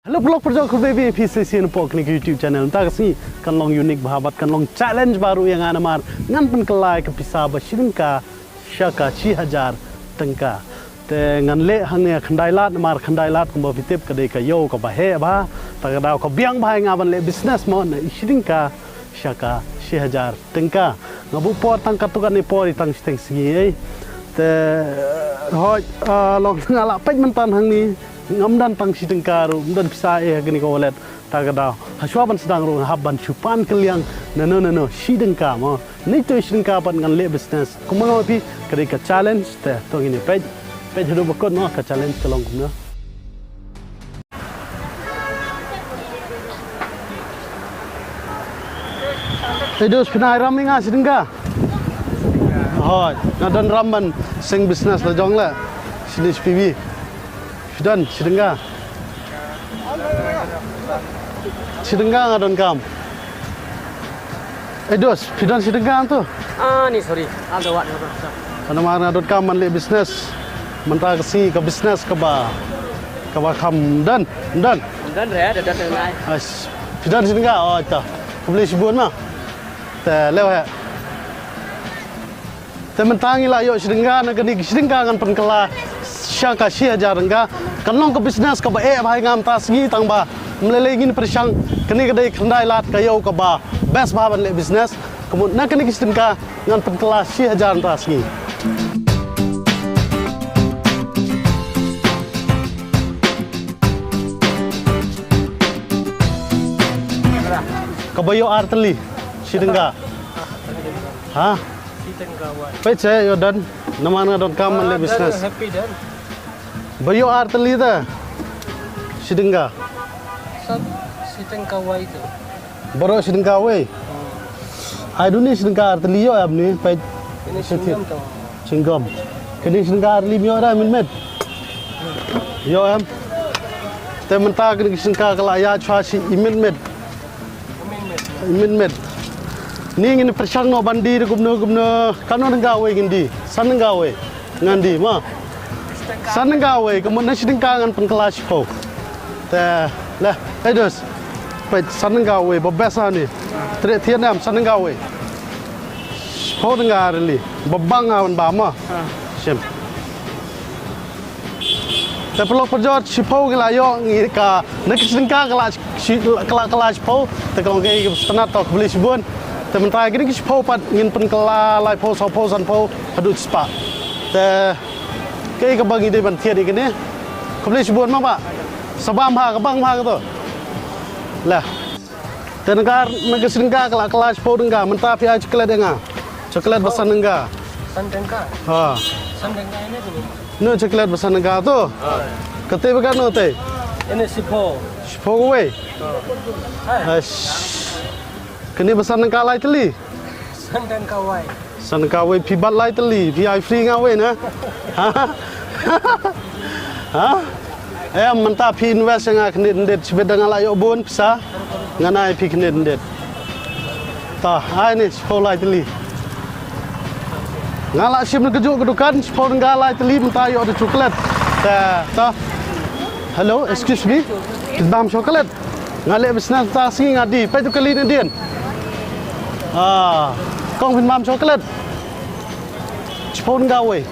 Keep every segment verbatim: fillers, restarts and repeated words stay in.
Hello, paralok parajor, khublei ïa phi sa shisien hapoh kane ka YouTube channel. Mynta ka sngi kan long unique bha bad kan long challenge bha ruh ïa nga namar ngan pynkylla ïa ka pisa ba shi tyngka sha ka shi hajar tyngka. Te ngan leh hangne khyndai lad namar khyndai lad kumba phi tip ka dei ka ïew kaba heh bha. Ta ka daw ka biang bha ïa nga ban leh business mo na i shi tyngka sha ka shi hajar tyngka. Nga buh por tang katto katne por i tang shiteng sngi ei. Te hooid, ah, long nga lah peit mynta hangne. Ngam don tang shi tyngka ruh, ngam don pisa ei ha kane ka wallet. Ta ka daw hashwa ban sdang ruh nga hap ban shu pan kylliang nano nano shi tyngka mo. Nai to shi tyngka pat ngan leh business. Kumba nga ong ïa phi ka dei ka challenge te to ngin ïa peit. Peit haduh ba kut mo ka challenge ka long kumno. Ei dos, phin ai ram ïa nga shi tyngka. Hooid, nga don ram ban seng business la jong leh. Shini shi P B. Phi don shi tyngka. Shi tyngka nga donkam. Ei dos, phi don shi tyngka hangto? Ah, ni sorry. Al da wat. Namar nga donkam ban leh business. Mynta ka sngi ka business kaba, kaba kham don, don. Don re, da don nai. Ais, phi don shi tyngka, oh, ita. Khublei shibun ma. Te leh he. Te mynta ngi la ïoh shi tyngka, na kane shi tyngka ngan pynkylla sha ka shi hajar tyngka. Kan long ka business kaba eh bha ïa nga mynta sngi tang ba ym lei lei ngin pyrshang. Kane ka dei khyndai lad ka ïew kaba best bha ban leh business. Kumno na kane ka shi tyngka ngan pynkylla shi hajar mynta sngi. Kaba ïoh ar tylli shi tyngka. Ha? Peit seh ïoh don. Namar nga donkam ban leh business. Ba ïoh ar tylli te shi tyngka. Baroh shi tyngka wei. Ai duni shi tyngka ar tylli ïoh em ni peit. Shingom. Kane shi tyngka ar tylli ïoh da mynmiet. Ïoh em. Te mynta kane shi tyngka ka la ïaid shuwa shi i mynmiet. Mynmiet. Ni ngin pyrshang noh ban die da kumno kumno, katno tyngka wei ngin die. San tyngka wei ngan die ma. San tyngka wei, kumno na shi tyngka ngan pynkylla shiphew. Te leh, ei dos. Peit san tyngka wei ba best ha ni. Treh thied em san tyngka wei. Shiphew tyngka ar tylli. Ba bang ha ban bam ma. Shim. Te paralok parajor shiphew ngi la ïoh ngi ka na ka shi tyngka ka la shi, ka la, ka la shiphew te ka long kaei kaba sngewtynnat, to khublei shibun. Te mynta kine ki shiphew pat ngin pynkylla laiphew, sawphew, sanphew haduh shispah. Te kaei kaba ngi dei ban thied ïa kine. Khublei shibun ma bah. Sa bam bha ka bang bha ka to. Lah. Te na ka, na ka shi tyngka ka la, ka la shiphew tyngka, mynta phi ai chocolate ïa nga. Chocolate ba san tyngka. San tyngka? Ha. San tyngka ine tu. No chocolate ba san tyngka to. Ha. Kate ba katno te? Ine shiphew. Shiphew kawei. Ha. Ash. Kane ba san tyngka lai tylli. San tyngka wei. San tyngka wei phi bat lai tylli, phi ai free nga wei na. Ha? Ha? Em, mynta phi invest ïa nga khyndiat khyndiat, shibit da nga la ïoh bun pisa. Ngan ai phi khyndiat khyndiat. Ta, ai ni, shiphew lai tylli. Nga la shim na kajuh ka dukan, shiphew tyngka lai tylli, mynta ïoh da chocolate. Ta, ta. Hello, excuse me. Phi bam chocolate? Nga leh business mynta sngi nga die, peit u kali nadien. Ah, kong phin bam chocolate. Shiphew tyngka wei.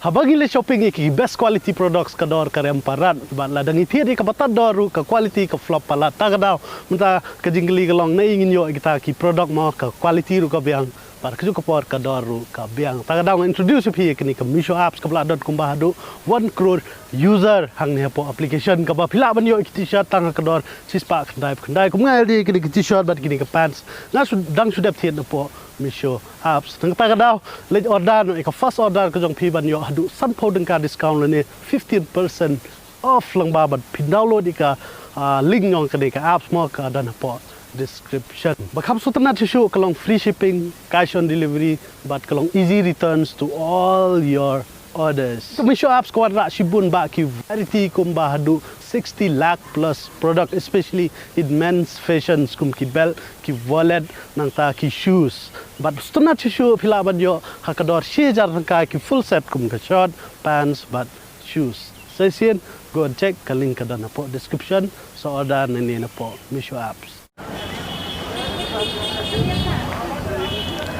Haba ngi leit shopping ïa ki best quality products ka dor ka rem parat bad lada ngi thied ïa kaba tad dor ruh ka quality ka flop palat. Ta ka daw mynta ka jingkylli ka long naei ngin ïoh ïa kita ki product mo ka quality ruh ka biang bad kajuh ka por ka dor ruh ka biang. Ta ka daw nga introduce ïa phi ïa kine ka Meesho apps kaba la don kumba haduh one crore user hangne hapoh application kaba phi lah ban ïoh ïa ki t-shirt tang ha ka dor shispah khyndai phew khyndai. Kum nga ïalade ïa kine ki t-shirt bad kine ki pants nga shu dang shu dep thied napoh Meesho apps. Nangta ka daw leit order noh ïa ka first order ka jong phi ban ïoh haduh sanphew tyngka discount lane fifteen percent off lyngba bad phin download ïa ka, ah, link jong kane ka apps mo ka don hapoh description. Ba kham sngewtynnat shuh shuh ka long free shipping, cash on delivery bad ka long easy returns to all your orders. Ka Meesho apps ka wanrah shibun bah ki variety kumba haduh sixty lakh plus product, especially in men's fashions kum ki belt, ki wallet, nangta ki shoes. Bad sngewtynnat shuh shuh phi lah ban ïoh ha ka dor shi hajar tyngka ki full set kum ka shirt, pants bad shoes. Sa shisien Go and check, ka link ka don hapoh description. Sa order na ne napoh Meesho apps.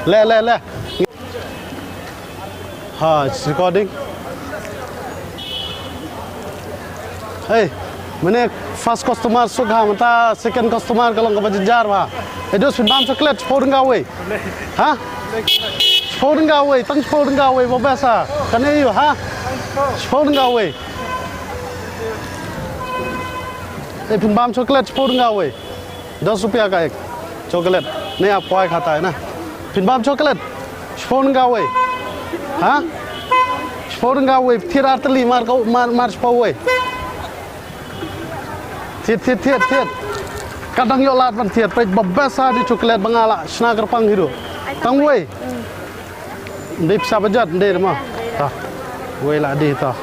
Le, le, le. Ha, it's recording. Hey, mynne first customer suk ha, mynta second customer ka long kaba jynjar bha. Hey, dos phin bam chocolate, shiphew tyngka wei. Ha? Shiphew tyngka wei, tang shiphew tyngka wei, ba best ha. Kane ïoh, ha? Shiphew tyngka wei. Hey, phin bam chocolate, shiphew tyngka wei. Dos rupiah ka ek. Chocolate. Naïa poi khata na. Phin bam chocolate. Shiphew tyngka wei. Ha? Shiphew tyngka wei. Thied ar tylli mar ka, mar, mar shiphew wei. Thied, thied, thied, thied. Ka dang ïoh lad ban thied. Peit ba best ha di chocolate ba nga la shna kyrpang hi ruh. Tang wei. Ym dei pisa ba jot, ym dei ma. Ta. Wei la dei ta.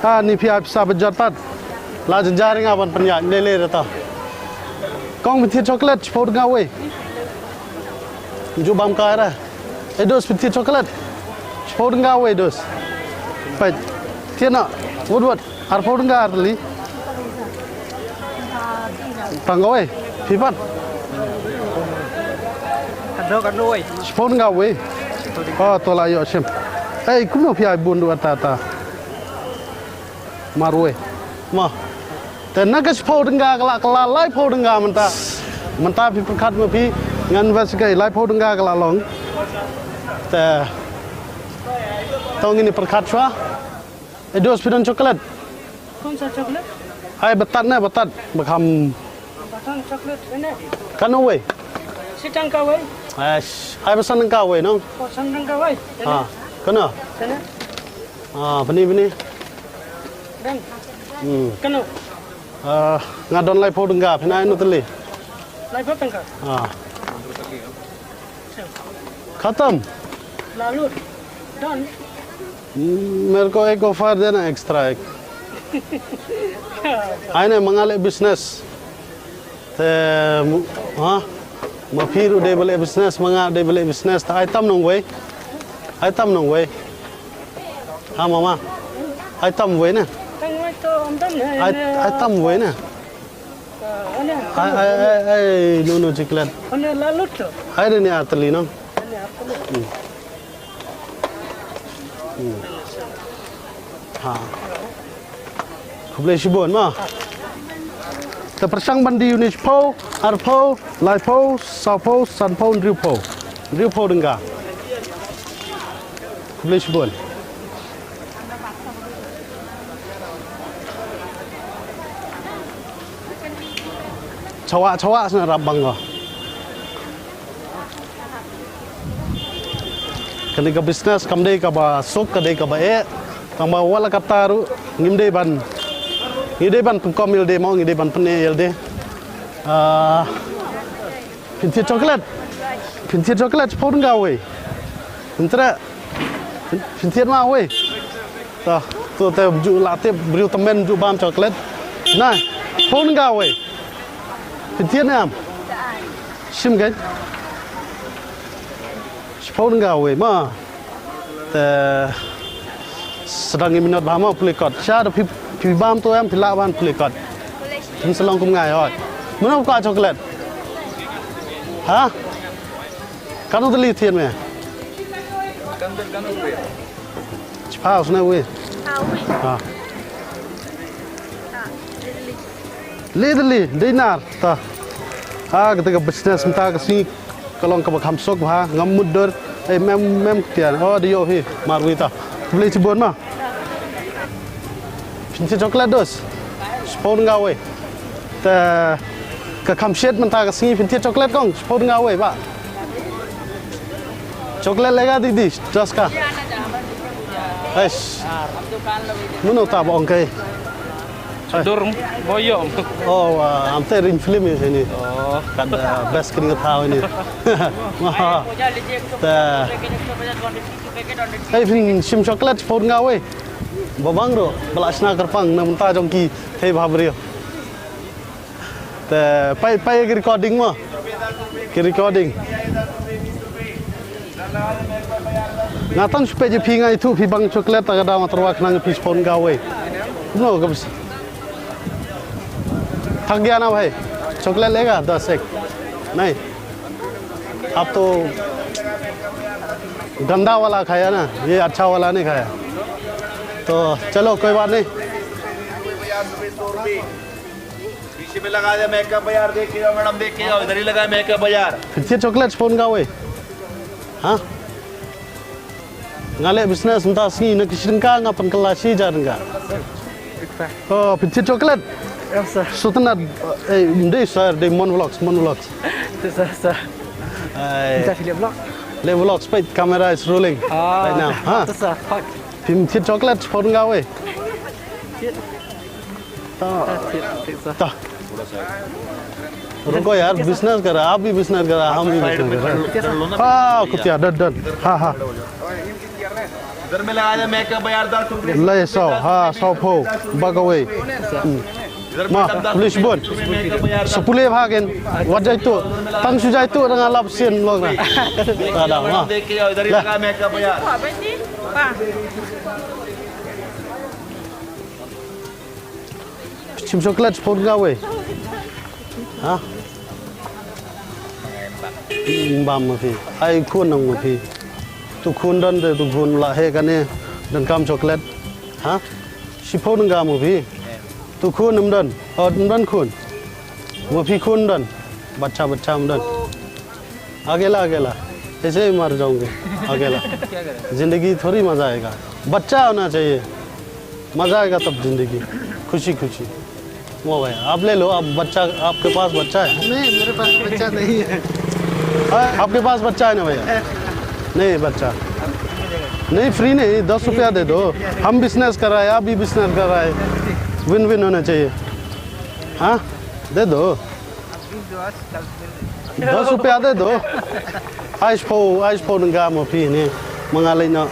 Ah, ni phi ai pisa ba jot pat. La jynjar ïa nga ban pynïaid, ym dei lei ta. Kong, phin thied chocolate, shiphew tyngka wei. Ju bam kai ra. Ei dos, phin thied chocolate. Shiphew tyngka wei dos. Peit. Thied noh. Wut wut. Arphew tyngka ar tylli. Tang kawei. Phi pat. Kano, kano wei. Shiphew tyngka wei. Oh, to la ïoh shim. Ei, kumno phi ai bun ruh ata ata. Marwei. Ma. Te na ka shiphew tyngka ka la kylla laiphew tyngka mynta. Mynta phi pyrkhat ma phi ngan wes ka laiphew tyngka ka la long. Te to ngin ïa pyrkhat shuwa. Ei dos, phi don chocolate? कौन सा chocolate? Ai batat ne, batat. Ba kham. Button chocolate है ना? Kano wei? Shi tyngka wei. Ai, ai ba san tyngka wei, no? Oh, san tyngka wei. Ha, kano? Sene. Ah, bani, bani. Dan. Hmm. Kano? Ah, nga don laiphew tyngka, phin ai hano tylli? Laiphew tyngka. Ah. Khatam. Lalut. Don. मेरे को एक ऑफर देना, एक्स्ट्रा एक. Ai ne, ma nga leh business. Te, ha? Ma phi ruh dei ba leh business, ma nga dei ba leh business. Te ai tam nongwei. Ai tam nongwei. Ha, mama. Ai tam wei ne. Tam wei to, am tam ne. Ai, ai tam wei ne. Ai, ai, ai, ai, no, no, chiklet. Ai, ne, ne, atali, no. Hmm. Hmm. Ha. Khublei shibun ma. Te pyrshang ban die uni shiphew, arphew, laiphew, sawphew, sanphew, hynriewphew. Hynriewphew tyngka. Khublei shibun. Chawa, chawa sna rap bang ko. Kane ka business kam dei kaba suk, ka dei kaba eh. Tang ba wat la katta ruh ngim dei ban, ngi dei ban pynkom ïalade mo, ngi dei ban pyneh ïalade. Ah, phin thied chocolate. Phin thied chocolate, shiphew tyngka wei. Phin thied, phin thied ma wei. Ta, to te ju la tip briew tymmen ju bam chocolate. Na, shiphew tyngka wei. Phin thied ne em? Shim kein. Shiphew tyngka wei ma. Te sdang i minot bha ma pule kot. Sha da phi, phi bam to em, phi lah ban pule kot. Phin sa long kum nga ïa ot. Mano ka chocolate? Ha? Kano tylli thied me? Chiphaw sna wei. Ha. Lei tylli, dei nar, ta. Ha, kata ka business mynta ka sngi ka long kaba kham suk bha, ngam mutdur. Ei, mem, mem tian. Oh, dei ïoh hi, marwei ta. Khublei shibun ma. Phin thied chocolate dos. Shiphew tyngka wei. Te ka kham shet mynta ka sngi phin thied chocolate kong. Shiphew tyngka wei ba. Chocolate lega di di, dos ka. Eish. Mano ta ba ong kai. Dur boyom. Oh, ah, am te ring film ini sini. Oh. Kad, ah, best kini kata ini. Wah. Ta. Ei, phin shim chocolate shiphew tyngka wei. Ba bang ruh, ba la shna kyrpang na mynta jong ki thei bha briew. Te pai, pai ki recording mo. Ki recording. Nga tang shu peit ïa phi nga ithuh phi bang chocolate ta ka daw nga tyrwa khnang phi shiphew tyngka wei. No, कब से? थक गया ना भाई, चॉकलेट लेगा? दस एक। नहीं, आप तो गंदा वाला खाया ना, ये अच्छा वाला नहीं खाया। तो चलो, कोई बात नहीं। पीछे में लगा दे मेकअप यार, देख के जाओ मैडम, देख के जाओ, इधर ही लगा है मेकअप यार। फिर से चॉकलेट फोन का वही। Ha? Nga leh business mynta sngi, na ki shi tyngka nga pynkylla shi hajar tyngka. Oh, pynthit chocolate. Em, sir. Sutnat, eh, ym dei, sir, dei Mon Vlogs, Mon Vlogs. Sir, sir. Ai. Mynta phi leh vlog? Leh vlogs, peit, camera is rolling right now. Ha? Sir, fuck. Pynthit chocolate, pynthit nga wei. Ta. रुको यार, बिजनेस कर रहा है, आप भी बिजनेस कर रहा है, हम भी बिजनेस कर रहे हैं। हाँ, कुतिया, डन, डन। हाँ, हाँ। इधर में लगा दे मेकअप यार, दस रुपए। ले, सौ, हाँ, सौ फो, बक अवे। इधर में मा, दस पुलिस रुपए बोन। मेकअप यार, दस। Sepuluh bahagian, wajah itu, tang sudah itu dengan lap sien lo na. Ada, हाँ। देख के जाओ, इधर ही लगा मेकअप यार। Chim chocolate pynthit nga wei. Ha? Bam ma phi. Ai khun nang ma phi. Tu khun don te tu khun la he kane don kam chocolate. Ha? Shiphew tyngka ma phi. Tu khun ym don. Oh, ym don khun. Ma phi khun don. Bachcha, bachcha ym don. अकेला, अकेला, ऐसे ही मर जाऊंगे, अकेला। जिंदगी थोड़ी मजा आएगा, बच्चा होना चाहिए, मजा आएगा तब जिंदगी, खुशी खुशी। वो भाई, आप ले लो, आप बच्चा, आपके पास बच्चा है? नहीं, मेरे पास बच्चा नहीं है। हाँ, आपके पास बच्चा है ना भैया? नहीं, बच्चा नहीं, फ्री नहीं, दस रुपया दे दो। हम बिजनेस कर रहा है, आप भी बिजनेस कर रहा है, विन विन होना चाहिए। हाँ, दे दो। दस रुपया दे दो। Ai shiphew, ai shiphew tyngka ma phi ne. Ma nga lei na.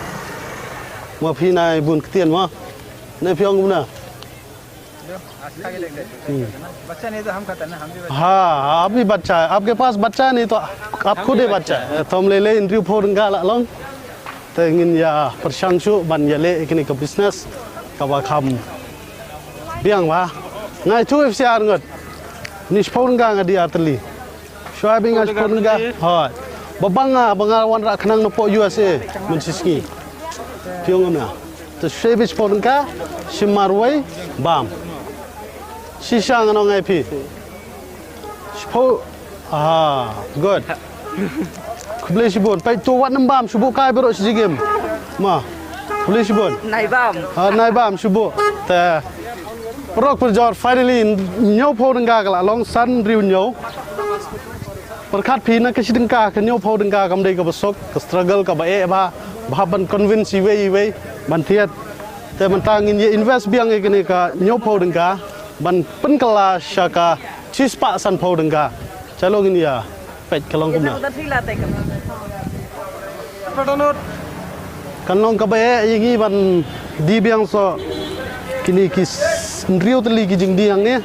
Ma phi na bun ktien ma. Ne phi ong kumna. जो, आज खा के देख लेते हैं। हम्म। बच्चा नहीं तो हम खाता ना, हम भी बच्चा। हाँ, आप भी बच्चा है। आपके पास बच्चा है, नहीं तो आप खुद ही बच्चा है। Thom lei lei hynriew phew tyngka la long. Te ngin ïa pyrshang shuh ban ïaleh ïa kane ka business kaba kham biang ba. Nga ïathuh ïa phi shi ar ngut. Hynñiew shiphew tyngka nga die ar tylli. Shuwa bad nga shiphew tyngka. Hooid. Ba bang nga, ba nga wanrah khnang napoh U S A mynshisngi. Phi ong kumno? Te shuwa bad shiphew tyngka, shim marwei, bam. Shisha ngan ong ïa phi. Shiphew. Ah, good. Khublei shibun. Peit to wat nym bam, shu buh kai baroh shi jingim. Ma. Khublei shibun. Nai bam. Ah, nai bam, shu buh. Te. Paralok parajor, finally, hynñiew phew tyngka ka la long, san hynriew hynñiew. Pyrkhat phi, na ka shi tyngka, ka hynñiew phew tyngka kam dei kaba suk, ka struggle kaba eh bha, ba hap ban convince iwei iwei ban thied. Te mynta ngin ïa invest biang ïa kane ka hynñiew phew tyngka ban pynkylla sha ka shispah san phew tyngka. Chalo ngin ïa peit ka long kumno. Kan long kaba eh ïa ngi ban die biang shuh kine ki s-, hynriew tylli ki jingdie hangne.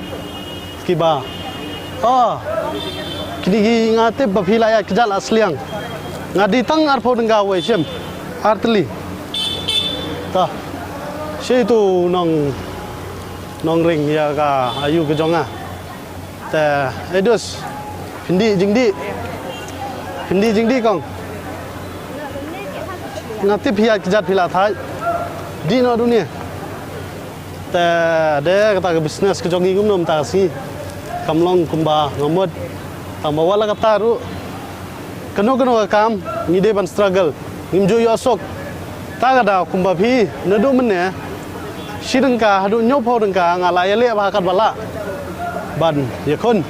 Kiba. Oh. Kine ki nga tip ba phi la ïaid kjat la sliang. Nga die tang arphew tyngka wei shim. Ar tylli. Ta. Shi tu nong, nongring ïa ka aïu ka jong nga. Te, eh, dus. Phin die jingdie. Phin die jingdie kong. Nga tip phi ïaid kjat phi la thait. Die noh dunia. Te de kata ka business ka jong ngi kumno mynta ka sngi. Kam long kumba nga mut. Tang ba wat la katta ruh. Kano kano ka kam ngi dei ban struggle. Ngim ju ïoh suk. Ta ka daw kumba phi naduh mynne shi tyngka haduh hynñiew phew tyngka nga la ïaleh bha katba lah ban ïakhun.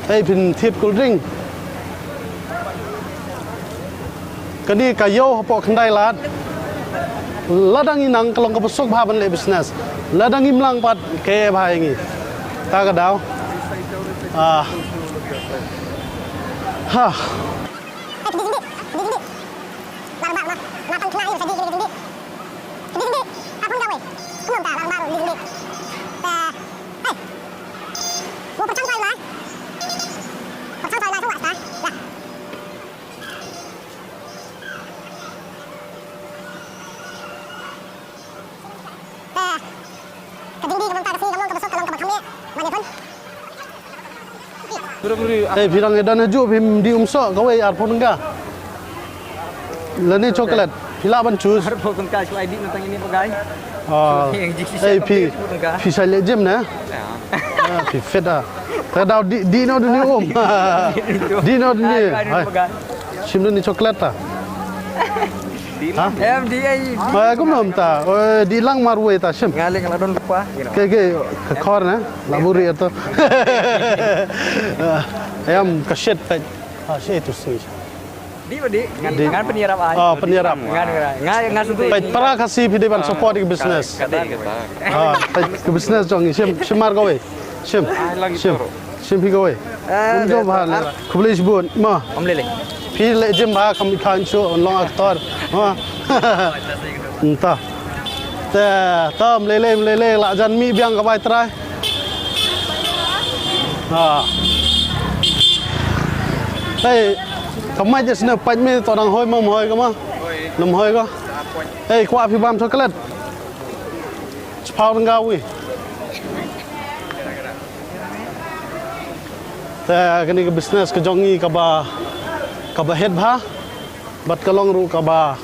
Ei phin thied cold drink. Kane ka ïew hapoh khyndai lad. Lada ngi nang ka long kaba suk bha ban leh business. Lada ngim lang pat ka eh bha ïa ngi. Ta ka daw. Ah. Ha. Ei, phi dang ïa don hajuh, phim dih umsoh kawei arphew tyngka. Lane chocolate, phi lah ban choose. Arphew tyngka shu ai dih na tang ine bagai. Ah. Ei, phi, phi sa leh gym ne? Ah, phi fit ah. Te daw dih, dih noh duni um. Dih noh duni. Hai. Shim duni chocolate ta. Ha? Em, dih ai. Ai, kumno mynta? Oi, dih lang marwei ta shim. Nga leh nga la don lypa. Ke, ke, ka khor ne? La buri ato. Em, ka shet peit. Ah, shet tu sih. Dih ba dih. Ngan, dih. Ngan pynïarap ai. Ah, pynïarap. Ngan, ngan, ngan, ngan sentuh. Peit para Khasi phi dei ban support ka business. Kata, kata. Ah, peit ka business jong ngi shim, shim mar kawei. Shim. Shim. Shim phi kawei. Eh, kum jom bha le. Khublei shibun. Ma. Ym lei lei. Phi leh gym bha kam khan shu long actor. Ma. Nta. Te, te, ym lei lei, ym lei lei, la jan mih biang ka bai trai. Ah. Hei, ka mai jes ne pait me to dang hoi mam hoi ka ma. Nam hoi ka. Hei, kwah phi bam chocolate. Chiphaw dang gawi. Te kane ka business ka jong ngi kaba, kaba het bha. Bad ka long ruh kaba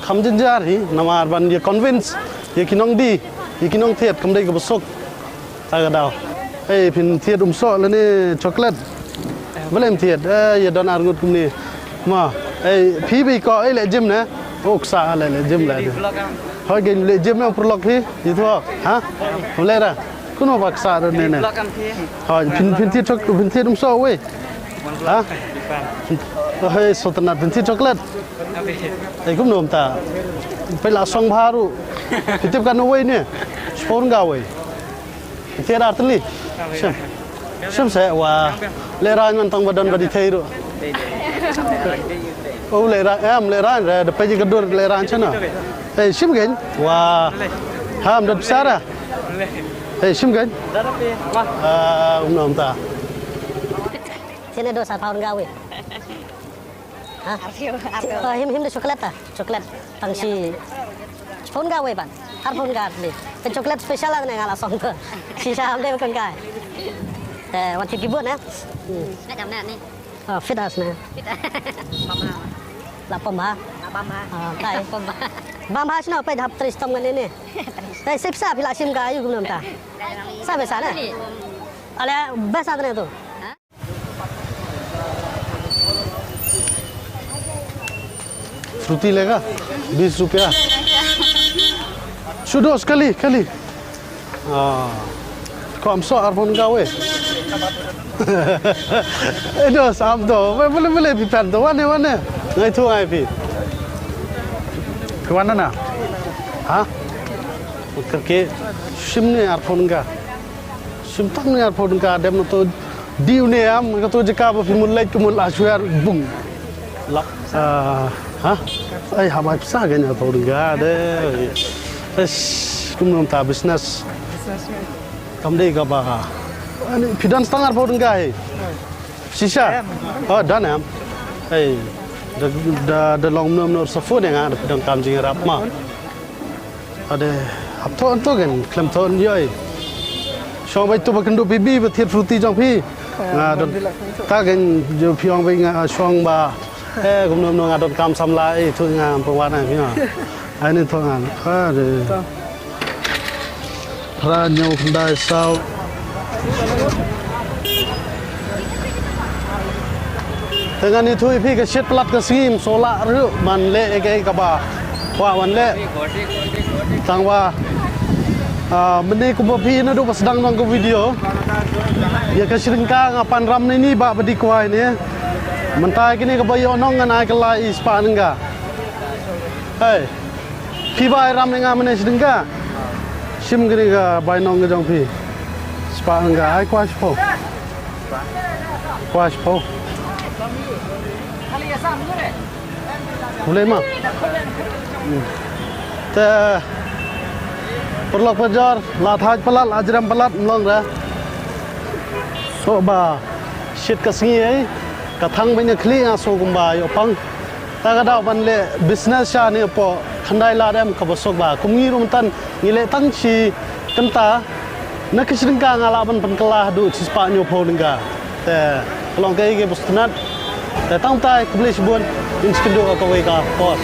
kham jynjar hi, namar ban ïa convince ïa ki nongdie, ïa ki nongthied, kam dei kaba suk. Ta ka daw. Ei, phin thied umsoh lane chocolate. Balei ym thied, eh, ïa don arngut kumne. Ma, ei, phi ba ïa ko, ei, leh gym ne. Uk sa leh, leh gym leh. Hoi gen leh gym ne, pyrlok phi, ïa tu, ha? Leh ra. Kuno ba ksa ne ne. Hoi, phin, phin thied chok, phin thied umsoh wei. Ha? Hei, sotanat phin thied chocolate. Ei, kumno mynta. Peit la song bha ruh. Phi tip kan wei ne. Spon ga wei. Phin thied ar tylli. Shim. Shim se wa. Lehrain man tang ba don ba di thei ruh. Oh, lehrain, em, lehrain re, da peit ka dur lehrain shana. Ei, shim gen. Wa. Ham don pisa ra. Ei, shim gen. Ah, kumno mynta. Sene dos a pound gawi. Ha? Arphew, arphew. Oh, him, him da chocolate ta? Chocolate. Tang shi. Phone ga wei ban. Ar phone ga arphew. Ka chocolate special ne nga la song to. Shisha ham de kon kai. Eh, wan tip kibun eh. Hmm. Nga jam na ni. Ah, fit as ne. Fit. Bam ha. La pom ha. La bam ha. Ah, tai. Pom ha. Bam ha sno pe hap tris tom ngane ne. Tai sip sa phi la shim ga yu gum ta. Sa be sa ne. Ale best ne tu. Fruity leka, बीस रुपया. Shu dos kali, kali. Ah. Ko am so ar phone ga we. Eh, dos am to. We bole bole phi pan to. Wane, wane. Ngai thu ngai phi. Phi wane na? Ha? Karke shim ne ar phone ga. Shim tang ne ar phone ga dem na to. Diu ne am, ka tu jaka ba phi mun leit, ka mun la shuar bung. Lap. Ah, ha? Ai, ha mai pisa ga nya to ga de. Eish, kum nom ta business. Kam dei ka ba. Ani phi don stang ar phone ga he. Shisha. Oh, don am. Ei. Da, da, da long nom nom sa phone nga, da phi don kam jing rap ma. Ade, hap thon to gen, klem thon yoi. Shong bai tu ba kendu pi bi ba thied fruity jong phi. Nga don ta gen jo phi ong bai nga shong ba. Eh, kum nom nom nga don kam samla eh, thu nga pengwan eh, phi nga. Ai ni thon nga. Ade. Phra, hynñiew, khyndai, saw. Te ngan ïathuh ïa phi ka shit palat ka sngi ym shu lah ruh ban leh ïa kaei kaba kwah ban leh. Tang ba, ah, mynne kumba phi naduh ba sdang nong ka video. Ïa ka shirngka nga pan ram ne ni ba ba di kwai ne. Mynta kine kaba ïoh nong ngan ai kylla i spah nengka. Hei. Phi ba ai ram ïa nga mynne shi tyngka. Shim kane ka bai nong ka jong phi. Spah tyngka ai kwah shiphew. Kwah shiphew. Khublei ma. Hmm. Te paralok parajor la thait palat la jrem palat ym long re. Shuh ba shit ka sngi ei ka thang ba ïa khlieh nga shu kumba ïoh pang. Ta ka daw ban leh business sha ne hapoh khyndai lad em kaba suk ba kum ngi ruh mynta ngi leh tang shi kynta. Na ka shi tyngka nga lah ban pynkylla haduh shispah hynñiewphew tyngka. Te ka long kaei kaei ba sngewtynnat. Te tang kumta, khublei shibun, ngin sa ïakynduh ha kawei ka por.